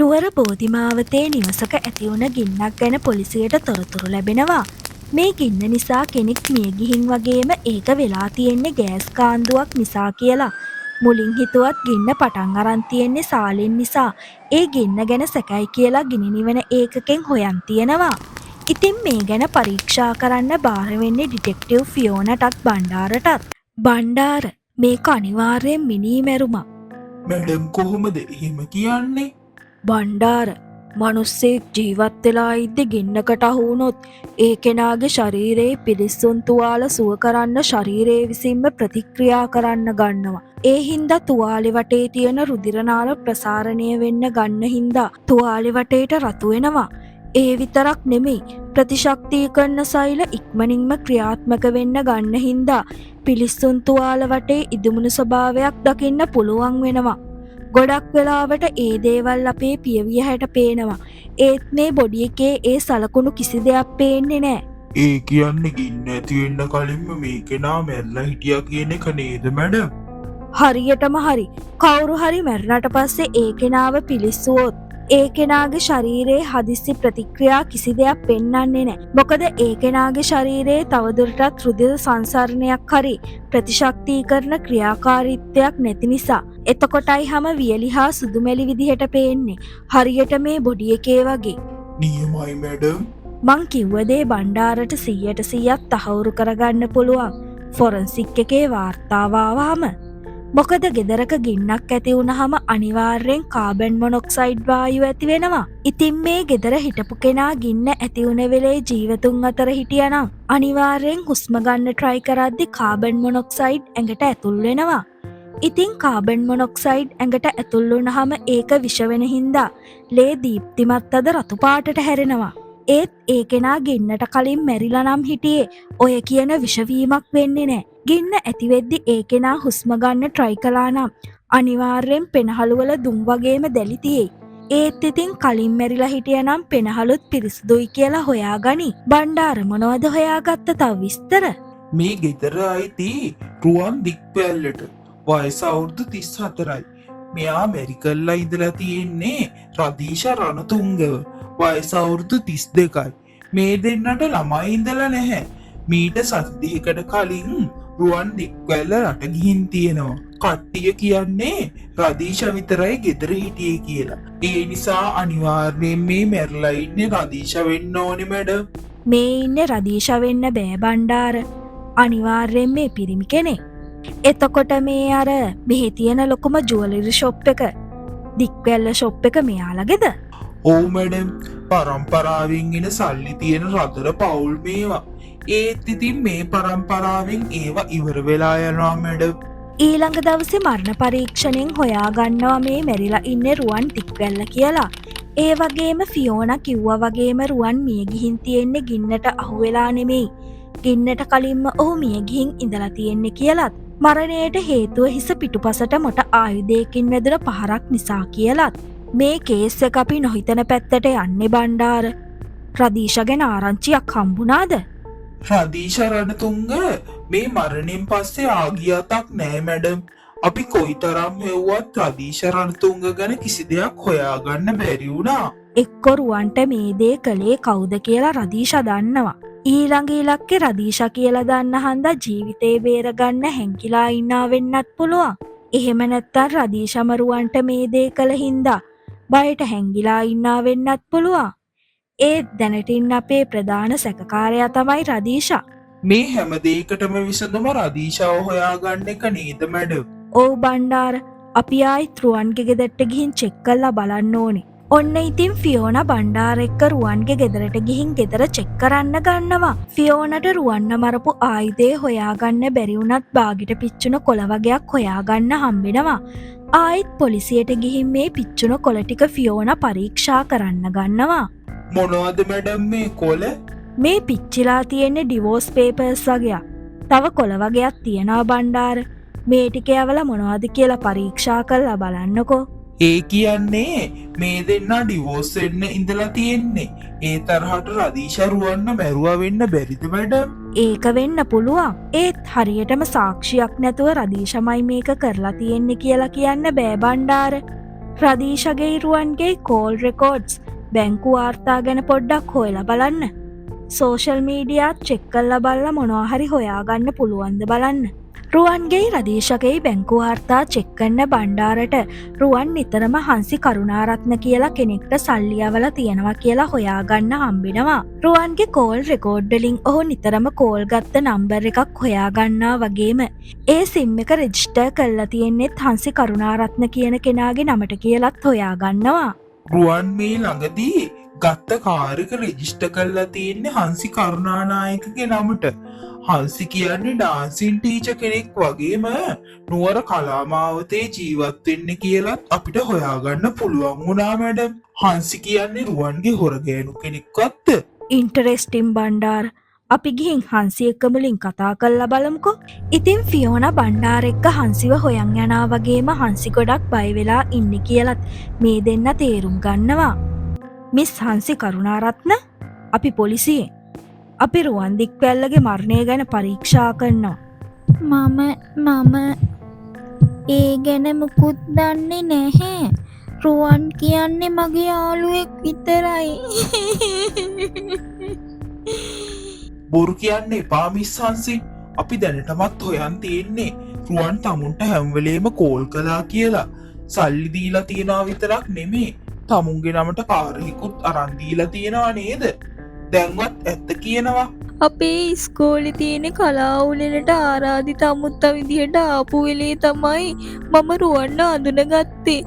නුවර බෝධි මාවතේ නිවසක ඇතිවුණ ගින්නක් ගැන පොලිසියට තොරතුරු ලැබෙනවා. මේ ගින්න නිසා කෙනෙක් මිය ගිහින් වගේම ඒක වෙලා තියෙන්නේ ගෑස් කාන්දුවක් නිසා කියලා. මුලින් හිතුවත් ගින්න පටන් අරන් තියෙන්නේ සාලෙන් නිසා ඒ ගින්න ගැන සැකයි කියලා ගිනි නිවන ඒකකෙන් හොයන් තියෙනවා. ඉතින් මේ ගැන පරීක්ෂා කරන්න බාර වෙන්නේ ඩිටෙක්ටිව් ෆියෝනටත් බණ්ඩාරටත්. බණ්ඩාර, මේක අනිවාර්යෙන් මිනී මැරුමක්. මැඩම්, කොහොමද එහෙම කියන්නේ? බණ්ඩාර, මනුස්සෙක් ජීවත් වෙලා ඉද්දි ගින්නකට අහු වුණොත් ඒ කෙනාගේ ශරීරයේ පිළිස්සුන් තුවාල සුව කරන්න ශරීරය විසින්ම ප්‍රතික්‍රියා කරන්න ගන්නවා. ඒ හින්දා තුවාලෙ වටේ තියෙන රුධිර නාල ප්‍රසාරණය වෙන්න ගන්න හින්දා තුවාලෙ වටේට රතු වෙනවා. ඒ විතරක් නෙමෙයි, ප්‍රතිශක්තිකරණ සෛල ඉක්මනින්ම ක්‍රියාත්මක වෙන්න ගන්න හින්දා පිළිස්සුන් තුවාල වටේ ඉදිමුණු ස්වභාවයක් දකින්න පුළුවන් වෙනවා. ගොඩක් වෙලාවට ඒ දේවල් අපේ පියවිය හැට පේනවා. ඒත් මේ බොඩි එකේ ඒ සලකුණු කිසි දෙයක් පේන්නේ නෑ. ඒ කියන්නේ ගින්න ඇති වෙන්න කලින්ම මේ කෙනා මැරලා හිටියා කියන එක නේද මැඩම්? හරියටම හරි. කවුරු හරි මැරුණට පස්සේ ඒ කෙනාව පිළිස්සුවොත් ඒ කෙනාගේ ශරීරයේ හදිස්සි ප්‍රතික්‍රියා කිසි දෙයක් පෙන්වන්නේ නැහැ. මොකද ඒ කෙනාගේ ශරීරයේ තවදුරටත් රුධිර සංසරණයක් හරි ප්‍රතිශක්තිකරණ ක්‍රියාකාරීත්වයක් නැති නිසා. එතකොටයි හැම වියලි හා සුදුමැලි විදිහට පේන්නේ. හරියට මේ බොඩි එකේ වගේ. නියමයි මැඩම්. මං කිව්ව දේ බණ්ඩාරට 100ට 100ක් තහවුරු කරගන්න පුළුවන් ෆොරන්සික් එකේ වාර්තාව ආවහම. මොකද ගෙදරක ගින්නක් ඇති වුණහම අනිවාර්යෙන් කාබන් මොනොක්සයිඩ් වායුව ඇති වෙනවා. ඉතින් මේ ගෙදර හිටපු කෙනා ගින්න ඇති වුණ වෙලේ ජීවතුන් අතර හිටියනම් අනිවාර්යෙන් හුස්ම ගන්න ට්‍රයි කරද්දි කාබන් මොනොක්සයිඩ් ඇඟට ඇතුල් වෙනවා. ඉතින් කාබන් මොනොක්සයිඩ් ඇඟට ඇතුල් වුණහම ඒක විෂ වෙන හින්දා ලේ දීප්තිමත් අද රතු පාටට හැරෙනවා. ඒත් ඒ කෙනා ගින්නට කලින් මැරිලා නම් හිටියේ ඔය කියන විෂවීමක් වෙන්නේ නෑ. ගින්න ඇතිවෙද්දි ඒ කෙනා හුස්ම ගන්න ට්‍රයි කළා නම් අනිවාර්යෙන් පෙනහළු වල දුම් වගේම දැලි තියෙයි. ඒත් ඉතින් කලින් මැරිලා හිටියනම් පෙනහළුත් පිරිසිදුයි කියලා හොයාගනි. බණ්ඩාර, මොනවද හොයාගත්ත තව විස්තර? මේ ගෙදර අයිති රුවන් දික්වැල්ලට. වයස අවුරුදු 34යි. මෙයා මැරි කරලා ඉඳලා තියෙන්නේ රදීෂ රණතුංගව. වයස අවුරුදු 32යි. මේ දෙන්නට ළමයි ඉඳලා නැහැ. මීට සති 2කට කලින් රුවන් දික්වැල්ල රට ගිහින් තියෙනවා. කට්ටිය කියන්නේ රදීෂ විතරයි ගෙදර හිටියේ කියලා. ඒ නිසා අනිවාර්යයෙන් මේ මැරලා ඉන්නේ රදීෂ වෙන්න ඕනේ මැඩම්. මේ ඉන්නේ රදීෂ වෙන්න බෑ බණ්ඩාර. අනිවාර්යෙන් මේ පිරිමි කෙනෙක්. එතකොට මේ අර මෙහෙ තියෙන ලොකුම ජුවලරි ෂොප් එක, දික්වැල්ල ෂොප් එක මෙයාලගේද? ඔව් මැඩම්, පරම්පරාවෙන් එන සල්ලි තියෙන රදර පවුල් මේවා. ඒත් ඉතින් මේ පරම්පරාවෙන් ඒවා ඉවර වෙලා යනවා මැඩම්. ඊළඟ දවසේ මරණ පරීක්ෂණයෙන් හොයාගන්නවා මේ මැරිලා ඉන්නේ රුවන් දික්වැල්ල කියලා. ඒ වගේම ෆියෝනා කිව්වා වගේම රුවන් මිය ගිහින් තියෙන්නේ ගින්නට අහුවෙලා නෙමෙයි, ගින්නට කලින්ම ඔහු මිය ගිහින් ඉඳලා තියෙන්නේ කියලත්, මරණයට හේතුව හිස පිටුපසට මොට ආයුධයකින් වැදුන පහරක් නිසා කියලත්. මේ කේස් එක අපි නොහිතන පැත්තට යන්නේ බණ්ඩාර. රදීෂ ගැන ආරංචියක් හම්බුණාද? රදීෂ රණතුංග මේ මරණයෙන් පස්සේ ආගියතක් නෑ මැඩම්. අපි කොයිතරම් හෙව්වත් රදීෂ රණතුංග ගැන කිසි දෙයක් හොයාගන්න බැරි වුණා. එක්කො රුවන්ට මේ දේ කළේ කවුද කියලා රදීෂා දන්නවා. ඊළඟ ඉලක්කේ රදීෂා කියලා දන්න හන්දා ජීවිතේ බේරගන්න හැංගිලා ඉන්නා වෙන්නත් පුළුවන්. එහෙම නැත්තම් රදීෂාම රුවන්ට මේ දේ කළ හින්දා බයට හැංගිලා ඉන්නා වෙන්නත් පුළුවන්. ඒත් දැනට ඉන්න අපේ ප්‍රධාන සැකකාරයා තමයි රදීෂා. මේ හැම දෙයකටම විසඳුම රදීෂාව හොයාගන්න එක නේද මැඩම්? ඔව් බණ්ඩාර, අපි ආයිත් රුවන්ගේ ගෙදරට ගිහින් චෙක් කරලා බලන්න ඕනේ. ඔන්න ඉතින් ෆියෝනා බණ්ඩාර එක්ක රුවන්ගේ ගෙදරට ගිහින් ගෙදර චෙක් කරන්න ගන්නවා. ෆියෝනට රුවන්න මරපු ආයුධය හොයාගන්න බැරි වුණත් බාගෙට පිච්චුන කොළ වගයක් හොයාගන්න හම්බෙනවා. ආයිත් පොලිසියට ගිහින් මේ පිච්චුන කොළ ටික ෆියෝනා පරීක්ෂා කරන්න ගන්නවා. මොනවද මැඩම් මේ කොළ? මේ පිච්චිලා තියෙන්නේ ඩිවෝස් පේපර්ස් වගයක්. තව කොළ වගයක් තියෙනවා බණ්ඩාර. මේ ටික යවලා මොනවද කියලා පරීක්ෂා කරලා බලන්නකෝ. ඒ කියන්නේ මේ දෙන්නා ඩිවෝස් වෙන්න ඉඳලා තියෙන්නේ. ඒ තරහට රදීෂා රුවන්න මැරුවා වෙන්න බැරිද මැඩම්? ඒක වෙන්න පුළුවන්. ඒත් හරියටම සාක්ෂියක් නැතුව රදීෂමයි මේක කරලා තියෙන්නේ කියලා කියන්න බෑ බණ්ඩාර. රදීෂගේ රුවන්ගේ කෝල් රෙකෝඩ්ස්, බැංකු වාර්තා ගැන පොඩ්ඩක් හොයලා බලන්න. සෝෂල් මීඩියාත් චෙක් කරලා බලලා මොනවා හරි හොයාගන්න පුළුවන්ද බලන්න. රුවන්ගේ රදීෂගේ බැංකු වාර්තා චෙක් කරන බණ්ඩාරට රුවන් නිතරම හන්සි කරුණාරත්න කියලා කෙනෙක්ට සල්ලි යවලා තියෙනවා කියලා හොයාගන්න හම්බෙනවා. රුවන්ගේ කෝල් රෙකෝඩ් වලින් ඔහු නිතරම කෝල් ගත්ත නම්බර් එකක් හොයාගන්නා වගේම ඒ සිම් එක රෙජිස්ටර් කරලා තියෙන්නෙත් හන්සි කරුණාරත්න කියන කෙනාගේ නමට කියලත් හොයාගන්නවා. රුවන් මේ ළඟදී ගත්ත කාර් එක රෙජිස්ටර් කරලා තියෙන්නේ හන්සි කරුණානායකගේ නමට. හන්සි කියන්නේ ඩාන්සින් ටීචර් කෙනෙක් වගේම නුවර කලාමාවතේ ජීවත් වෙන්නේ කියලත් අපිට හොයාගන්න පුළුවන් වුණා මැඩම්. හන්සි කියන්නේ රුවන්ගේ හොර ගෑනු කෙනෙක්වත්ද? ඉන්ටරෙස්ටිං බණ්ඩාර. අපි ගිහින් හන්සි එක්ක මුලින් කතා කරලා බලමුකෝ. ඉතින් ෆියෝනා බණ්ඩාර එක්ක හන්සිව හොයන් යනවා වගේම හන්සි ගොඩක් බය වෙලා ඉන්නේ කියලත් මේ දෙන්න තේරුම් ගන්නවා. මිස් හන්සි කරුණාරත්න, අපි පොලිසියෙන්. අපි රුවන් දික්වැල්ලගේ මරණය ගැන පරීක්ෂා කරනවා. මම මම ඒ ගැන මුකුත් දන්නේ නැහැ. රුවන් කියන්නේ මගේ යාළුවෙක් විතරයි. බොරු කියන්න එපා මිස් හන්සි. අපි දැනටමත් හොයන් තියෙන්නේ රුවන් තමුන්ට හැම වෙලේම කෝල් කළා කියලා. සල්ලි දීලා තියනවා විතරක් නෙමේ, තමුන්ගේ නමට කාර් එකකුත් අරන් දීලා තියෙනවා නේද? දැන්වත් ඇත්ත කියනවා. අපේ ඉස්කෝලේ තියෙන කලා උලෙලට ආරාධිත අමුත්තා විදිහට ආපු වෙලේ තමයි මම රුවන්ව අඳුනගත්තේ.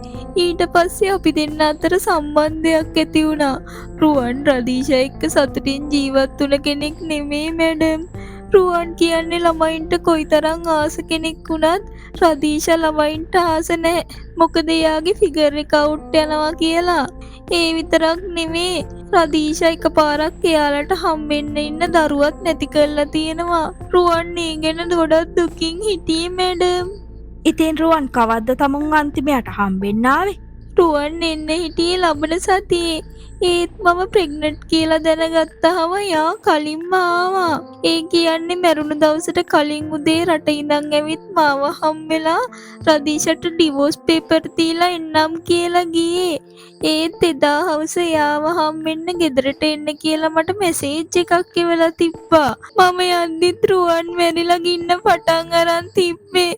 ඊට පස්සේ අපි දෙන්න අතර සම්බන්ධයක් ඇති වුණා. රුවන් රදීෂා එක්ක සතුටින් ජීවත් වුණ කෙනෙක් නෙමේ මැඩම්. රුවන් කියන්නේ ළමයින්ට කොයිතරම් ආස කෙනෙක් වුණත් රදීෂා ළමයින්ට ආස නැහැ. මොකද එයාගේ ෆිගර් එක අවුට් යනවා කියලා. ඒ විතරක් නෙමේ, රදීෂා එකපාරක් එයාලට හම්බෙන්න ඉන්න දරුවත් නැති කරලා තියෙනවා. රුවන් ඒ ගැන ගොඩක් දුකින් හිටියේ මැඩම්. ඉතින් රුවන් කවද්ද තමුන් අන්තිමයට හම්බෙන්න ආවේ? රුවන් එන්න හිටියේ ලබන සතියේ. ඒත් මම ප්‍රෙග්නන්ට් කියලා දැනගත්තාම යා කලින්ම ආවා. ඒ කියන්නේ මැරුණු දවසට කලින් උදේ රට ඉඳන් ඇවිත් මාව හම්බෙලා රදීෂට ඩිවෝස් පේපර් දීලා එන්නම් කියලා ගියේ. ඒත් එදා හවස එයාව හම්බෙන්න ගෙදරට එන්න කියලා මට මැසේජ් එකක් එවලා තිබ්බා. මම යද්දිත් රුවන් මැරිලා ගින්න පටන් අරන් තිබ්බේ.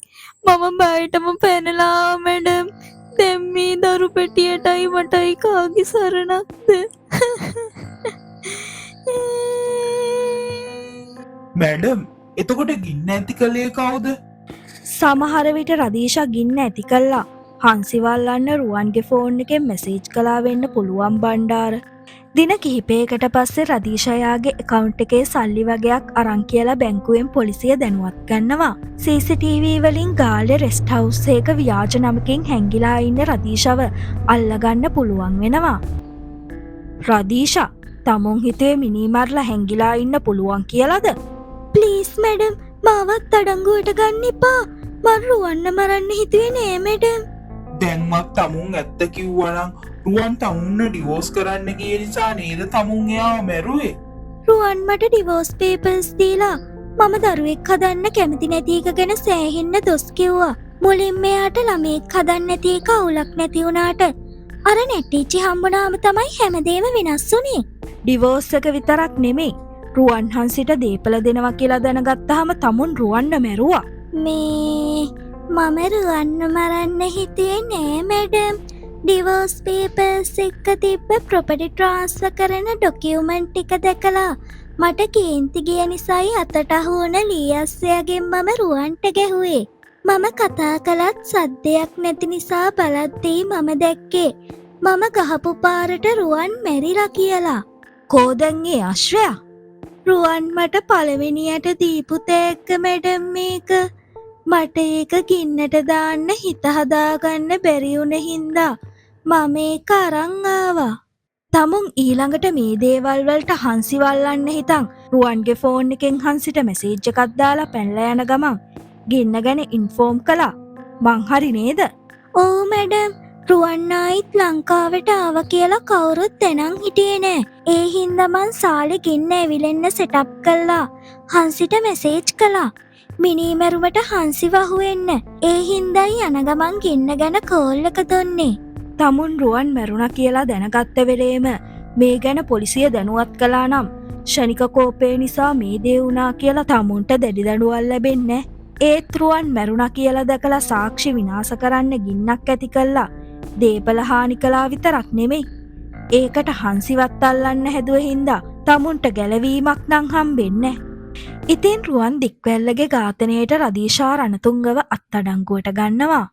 මම බයටම පැනලා ආවා මැඩම්. දැන් මේ දරු පෙටියටයි මටයි කාගේ සරණක්ද? මැඩම්, එතකොට ගින්න ඇති කළේ කවුද? සමහර විට රදීෂා ගින්න ඇති කළා හන්සිව අල්ලන්න රුවන්ගේ ෆෝන් එකෙන් මැසේජ් කළා වෙන්න පුළුවන් බණ්ඩාර. දින කිහිපයකට පස්සේ රදීෂායාගේ ඇකවුන්ට් එකේ සල්ලි වගයක් අරන් කියලා බැංකුවෙන් පොලිසිය දැනුවත් කරනවා. CCTV වලින් ගාල්ලේ රෙස්ට් හවුස් එකක ව්‍යාජ නමකින් හැංගිලා ඉන්න රදීෂාව අල්ලගන්න පුළුවන් වෙනවා. රදීෂා, තමුන් හිතුවේ මිනී මරලා හැංගිලා ඉන්න පුළුවන් කියලාද? ප්ලීස් මැඩම්, මාවත් අඩංගුවට ගන්න එපා. මං රුවන්න මරන්න හිතුවේ නෑ මැඩම්. දැන්වත් තමුන් ඇත්ත කිව්වනම් රුවන් තමුන්න ඩිවෝස් කරන්න ගිය නිසා නේද තමුන් එයාව මැරුවේ? රුවන් මට ඩිවෝස් පේපර්ස් දීලා මම දරුවෙක් හදන්න කැමති නැති එක ගැන සෑහෙන්න දොස් කිව්වා. මුලින්ම එයාට ළමයෙක් හදන්න නැති එක අවුලක් නැති වුණාට අර නැට්ටිච්චි හම්බුනාම තමයි හැමදේම වෙනස් වුනේ. ඩිවෝස් එක විතරක් නෙමෙයි, රුවන් හන්සිට දීපල දෙනවා කියලා දැනගත්තාම තමුන් රුවන්න මැරුවා. මේ මම රුවන්න මරන්න හිතුවේ නෑ මැඩම්. ඩිවෝස් පේපර්ස් එක්ක තිබ්බ ප්‍රොපර්ටි ට්‍රාන්ස්ෆර් කරන ඩොකියුමන්ට් ටික දැකලා මට කේන්ති ගිය නිසායි අතට අහු වුණ ලී අස්සයාගෙන් මම රුවන්ට ගැහුවේ. මම කතා කළත් සද්දයක් නැති නිසා බලද්දී මම දැක්කේ මම ගහපු පාරට රුවන් මැරිලා කියලා. කෝ දැන් ඒ අශ්වයා? රුවන් මට පළවෙනියට දීපු තෑග්ග මැඩම් මේක. මට ඒක ගින්නට දාන්න හිත හදාගන්න බැරි වුණ හින්දා මම ඒක අරන් ආවා. තමුන් ඊළඟට මේ දේවල් වලට හන්සිව අල්ලන්න හිතන් රුවන්ගේ ෆෝන් එකෙන් හන්සිට මැසේජ් එකක් දාලා පැනලා යන ගමන් ගින්න ගැන ඉන්ෆෝම් කළා. මං හරි නේද? ඔව් මැඩම්, රුවන් ආයිත් ලංකාවට ආවා කියලා කවුරුත් දැනන් හිටියේ නෑ. ඒ හින්දා මං සාලේ ගින්න ඇවිලෙන්න සෙටප් කළා. හන්සිට මැසේජ් කළා. මිනී මැරුමට හන්සිව අහුවෙන්න. ඒ හින්දායි යන ගමන් ගින්න ගැන කෝල් එක දුන්නේ. තමුන් රුවන් මැරුණා කියලා දැනගත්ත වෙලේම මේ ගැන පොලිසිය දැනුවත් කළා නම් ෂණික කෝපය නිසා මේ දේ වුණා කියලා තමුන්ට දැඩි දඬුවම් ලැබෙන්නේ. ඒත් රුවන් මැරුණා කියලා දැකලා සාක්ෂි විනාශ කරන්න ගින්නක් ඇති කළා දේපල හානි කළා විතරක් නෙමෙයි. ඒකට හන්සිවත් අල්ලන්න හැදුව හින්දා තමුන්ට ගැලවීමක් නම් හම්බෙන්නේ. ඉතින් රුවන් දික්වැල්ලගේ ඝාතනයට රදීෂා රණතුංගව අත්අඩංගුවට ගන්නවා.